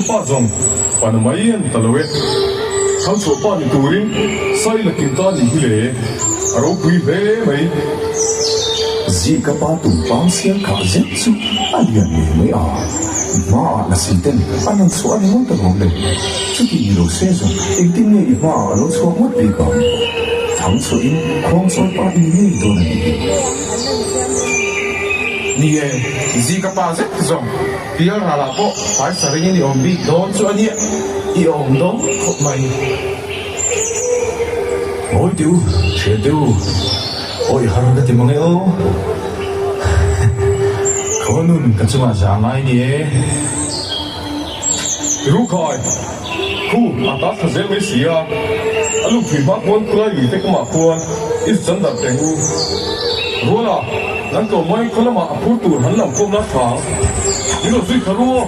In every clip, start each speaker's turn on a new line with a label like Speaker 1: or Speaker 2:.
Speaker 1: pa zawng pana mai a ni ta lo e. Thangchhuah pa ni turin sai la kim ta nih hi le, a ropui hle mai.
Speaker 2: Zika pa tumpang sial khah zet chu a lian ngei mai a, hmaah lasi ten an rawn chhuah a ni ngawt alawm le. Chuti ni lo se zawng engtin nge i hmaah a lo chhuak ngawt bik ang? Thangchhuahin khuangchawi pa i ni ngei dawn a nih hi.
Speaker 3: Ni e, Zika pa zet zawng Pial ralah pawh phaisa ringin i awm bik dawn chu a nia, i awm dawn khawp mai.
Speaker 2: Ngawi teh u, thian teh u, awi har ka ti mang e aw. Khaw nun ka chungah za ngai ni e.
Speaker 1: Rukhai, khu a ta tha zel mai si a, a lungpui hma khuan khulai lui te kamah khuan i chan darh teng u. Ruala, nan tlawm mai khaw lamah a phur tur han lam khawm la thang, min rawn zui kha ru aw.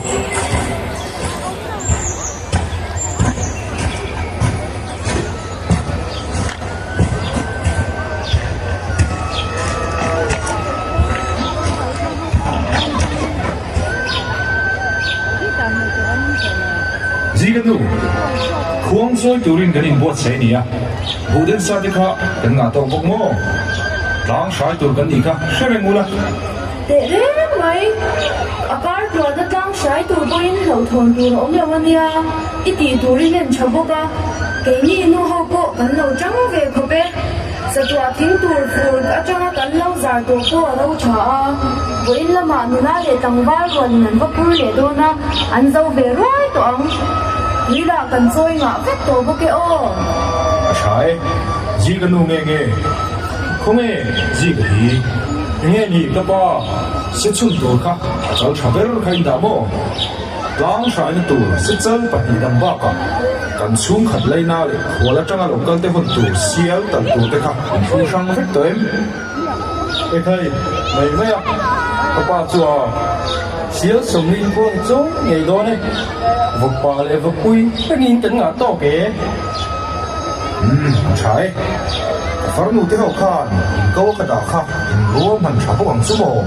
Speaker 3: Zika nu, khuang chawi turin kan inbuatsaih a ni a, buhden sa te kha kan ngah tawk bawk maw? Tlang hrai tur kan nih kha hre reng ula.
Speaker 4: Teh reng mai, a kar tluana tlang hrai tur pawhin hlauhthawn tur a awm lo a nia, i tih tur i hlen tha bawk a, keini nu ho pawh kan lo tang ve khawp e. Satuah thing tur fur atanga kan lo zar tawh pawh a ro tha a, vawiin lamah nula leh tlangval rualin an va phur leh dawn a, an zo ve ruai tawh ang. Tuilah kan chawi ngah vek tawh bawk e aw.
Speaker 3: A tha e, Zika nu nge nge? Khawnge Zika hi? Enge ni ka pa se chhun tur kha a chal tha ber kha in dah maw? Tlang hraina tur sechal pahnih dang bakah kan chhungkhat laina leh khual atanga lo kal te hawn tur sial tal tur te kha an thu hrang vek tawh em? E khai, mai mai a, ka pa chu a sial sawmli in pawh chu ngei dawn e, vawkpa leh vawkpui rengin kan ngah tawk e. Umm, a tha e. Ka farnu te ho khan in ko a ka dah kha in ruahman tha bawk ang chu maw?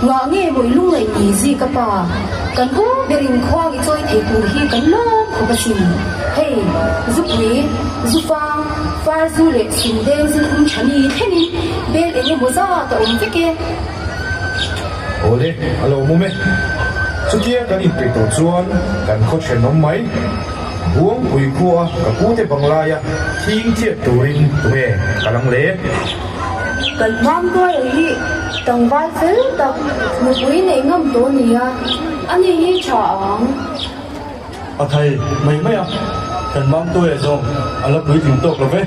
Speaker 4: Ngah nge maw i lungngaih ni zi ka pa? Kan u berin khuang i chawi thei tur hi kan lawm khawp asin. Hei, zupui, zufang, far zu leh sumdeng zu thum thani thlengin bel eng emaw zat a awm vek e.
Speaker 3: Awle, a lo mum e. Chutia kan inpeih tawh chuan kan khaw thenawm mai. Buangpui khua ka pute banglaia thing thiat turin tunge ka lang le?
Speaker 4: Kan hmam tuaia hi tlangval fel tak nupui neih ngam tawh nia, ani hi tha ang.
Speaker 5: A thai mai mai a, kan hmam tuaia zawng a la puitling tawk lo ve.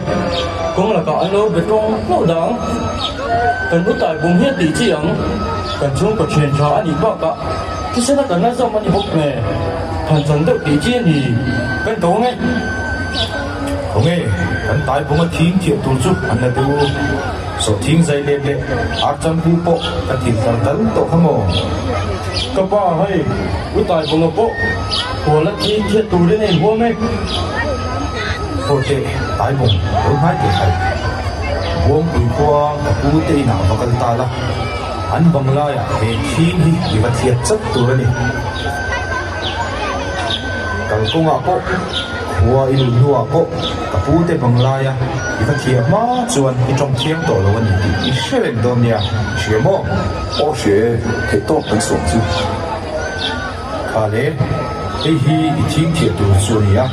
Speaker 5: Kawng lakah an lo be tawng hlauh dang. Kan u tai bung hian tih chi ang, kan chhungkaw thian tha a nih bakah Thisen a kan la zawm a ni bawk nge? Than chan deuh tih chi a ni. Kan ko nge?
Speaker 3: Khawnge kan tai bunga thing thiah tur chu an la deuh. Sawhthing zai let leh ar champu pawh ka thil tar dal tawh kha maw?
Speaker 5: Ka pa hei, u tai bunga pawh hual a thing thiah turin a inhuam e.
Speaker 3: Haw teh, tai bung lo hnai teh hai. Buangpui khua ka pu te inah va kal ta la. An bang laiah he thing hi i va thiat chat tur a ni. Kalkawngah pawh, khua i luh hnuah pawh ka pu te bang laia i va thiah hma chuan i tawng thiam tawh lo a ni tih i hre reng dawn nia, i hria maw?
Speaker 2: Aw hria e, theih tawk kan suak chu.
Speaker 3: Kha le, hei hi i thing thiah tur chu a ni a,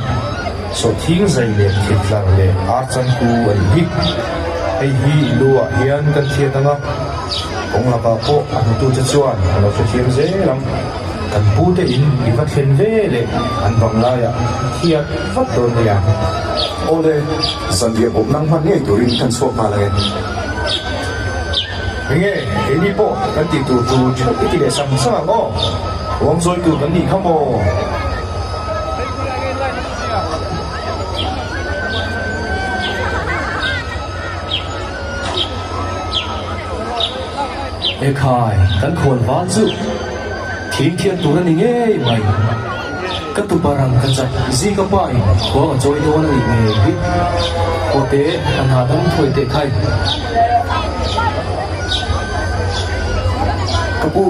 Speaker 3: sawhthing zai leh thiltlar leh ar changku a nih hi. Hei hi i lu ah hian kan thiat ang a, kawng lakah pawh a hnutute chuan a lo hrethiam zel ang. Kan pute in i va thlen ve leh an banglaiah thiat vat dawn nia.
Speaker 2: Awle, zanriah bawp nang hman ngei turin kan chhuak nghal ang e.
Speaker 3: Enge, keini pawh kan tih tur tur theuh i ti leh sang sang ang aw. Ruang zawi tur kan nih kha maw?
Speaker 5: Ekhai, kan khawn val chu thing thiat tur a ni ngei mai. Ka tupa rang ka chak zika pa in khuang a chawi dawn a nih ngei hi. Pawte a hna dam thuai teh khai.
Speaker 2: Ka pu,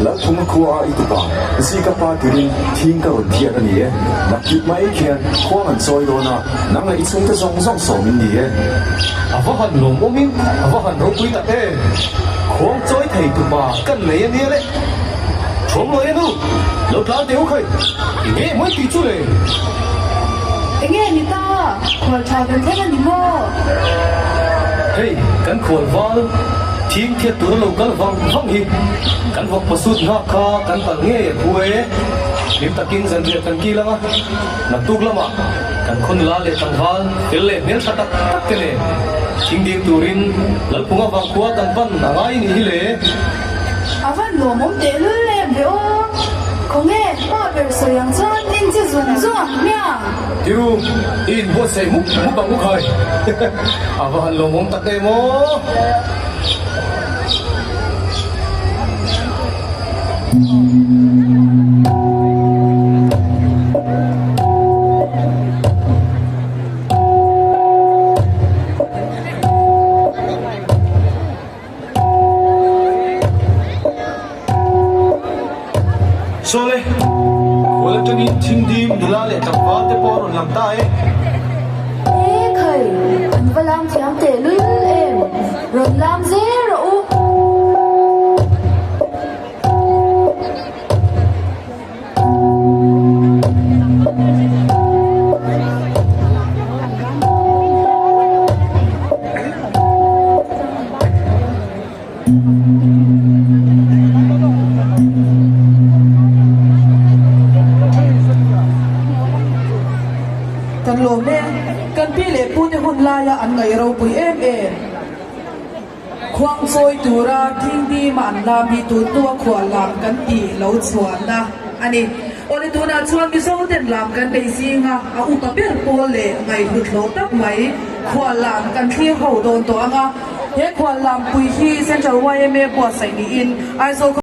Speaker 2: Lalphunga khua a i tupa, Zika pa tirin thing ka rawn thiat a ni e. Nakkip mai khian khuang an chawi dawn a, nang leh i chhungte zawng zawng sawm in ni e.
Speaker 1: A va han lawmawmin a va han ropui tak em! Khuang chawi thei tupa kan nei a nia le. Thuamlawi a nu, lo tlan teh u khai, enge mawi tih chu le?
Speaker 4: Enge ni ta, khual tha kan thleng a ni maw?
Speaker 1: Hei, kan khual val thing thiat tura lo kal vang vang hi kan vawk pasut nghak kha kan pal ngei a khu e. Hlim takin zanriah kan kil ang a, naktuk lamah kan khaw nula leh tlangval fel leh hmeltha tak tak te nen thing ding turin Lalphunga vangkhua kan pan a ngai nih hi le.
Speaker 4: A van lawmawm tehlul em ve aw. Khawnge pa ber sawi ang chuan in che zung zung ang hmiang.
Speaker 1: Tiru, i inbuatsaih mup mup ang u khai. A va han lawmawm tak em aw. Sawle, khual atangin thingdim nula leh tlangval te pawh a rawn lang ta e.
Speaker 4: E khai, an va lam thiam teh lul em, rawn lam zel rawh u.
Speaker 6: Kan lawm e, kan pi leh pute hun laia an ngaih ropui em em. Khuang chawi tura thingdima an lam hi tun hnua khual lam kan tih lo chhuahna a ni. Awle tunah chuan Mizo ten lam kan nei zinga a upa ber pawl leh ngaihhlut hlawh tak mai khual lam kan thlir ho dawn tawh ang a. He khual lampui hi Central yma buatsaih niin Aizawl.